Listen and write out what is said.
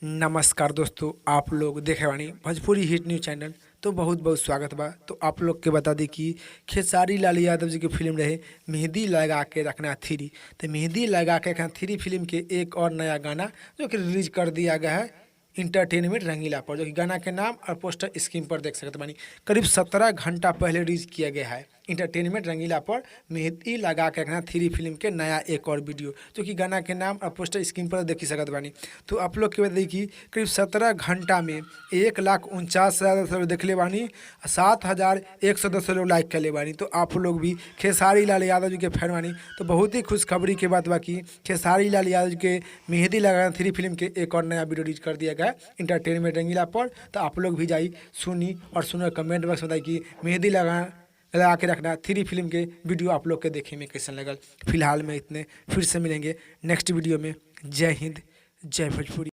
नमस्कार दोस्तों, आप लोग देखे बानी भोजपुरी हिट न्यूज चैनल, तो बहुत बहुत स्वागत बा। तो आप लोग के बता दी कि खेसारी लाल यादव जी की फिल्म रहे मेहंदी लगा के रखना थ्री, तो मेहंदी लगा के रखना थ्री फिल्म के एक और नया गाना जो कि रिलीज कर दिया गया है इंटरटेनमेंट रंगीला पर, जो कि गाना के नाम और पोस्टर स्क्रीन पर देख सकते बानी। करीब 17 घंटा पहले रिलीज किया गया है इंटरटेनमेंट रंगीला पर मेहंदी लगा के रखना थ्री फिल्म के नया एक और वीडियो, जो कि गाना के नाम और पोस्टर स्क्रीन पर देख सकत बानी। तो आप लोग के बता कि करीब 17 घंटा में 1,49,000 लोग देखले बानी, 7,110 लोग लाइक कर बानी। तो आप लोग भी खेसारी लाल यादव जी के फैन बानी, तो बहुत ही खुशखबरी के बात बा कि खेसारी लाल यादव जी के मेहंदी लगा थ्री फिल्म के एक और नया वीडियो रिलीज कर दिया गया इंटरटेनमेंट रंगीला पर। तो आप लोग भी जाई, सुनी और सुनो, कमेंट बॉक्स में बताई कि मेहंदी लगा लगा के रखना थ्री फिल्म के वीडियो आप लोग के देखे में कैसन लगल। फिलहाल में इतने, फिर से मिलेंगे नेक्स्ट वीडियो में। जय हिंद, जय भोजपुरी।